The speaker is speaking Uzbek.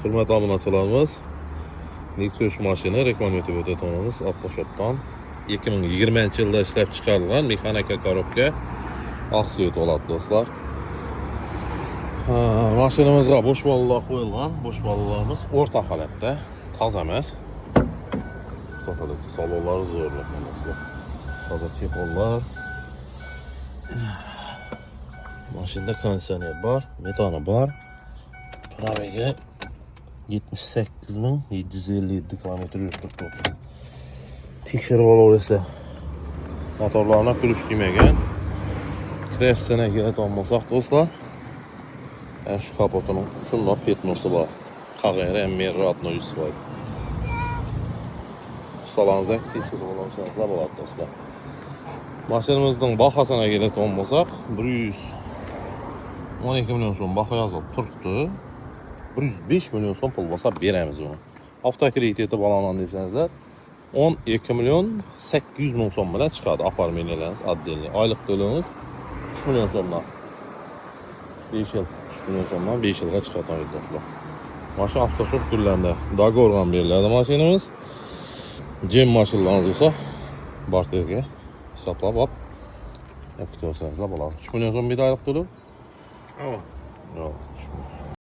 Hurmatli obunachilarimiz, Nexia 3 mashina reklama etib o'tayotganimiz Avtoshopdan 2020-yilda ishlab chiqarilgan mexanika korobka, oq цвет bo'ladi, do'stlar. Ha, mashinamizga bo'sh ballonlar qo'yilgan. Bo'sh ballonlarimiz o'rta holatda, toza emas. O'rta holatda, salonlari zo'r, do'stlar. Toza чехол lar. Mashinada konditsioner bor, metani bor. Пробег i 78 757 kilometr yurib turibdi. Tekshirib olaversa. Motorlarına kuruş tegmagan. Kressine keladigan bo'lsak, do'stlar, ana shu kapotining shundoq пятно si bor. Qag'iri ham родной 100%. Ustalarыңызdan tekshirib olsangizlar bo'ladi, do'stlar. Mashinamizning bahosini keladigan bo'lsak, 112 million so'm baho yozilib turibdi. 105 million so'm pul bo'lsa beramiz uni. Avtokredit etib olaman desangizlar, 12 million 800 ming so'm bilan chiqadi. Оформление larimiz отдельный. Oylik to'lovingiz 3 million so'mdan. 5 yil 3 million so'mdan 5 yilga chiqadi, do'stlar. Mashina Avtoshop kunlarida договор ham beriladi mashinamiz. Jem mashinalarimiz bo'lsa, barterga hisoblab olib olib ketaversangizlar bo'ladi. 3 million so'm bir oylik to'lov. Ava. Yo'q, 3 million.